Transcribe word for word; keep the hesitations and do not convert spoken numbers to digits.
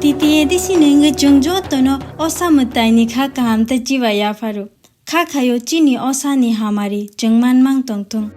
T T A D C ni wngwi chwng jotono osa mwtaini kha kaham tei chiba yapharo. Kha khaio chini osani hamari chwng manmang tongthung.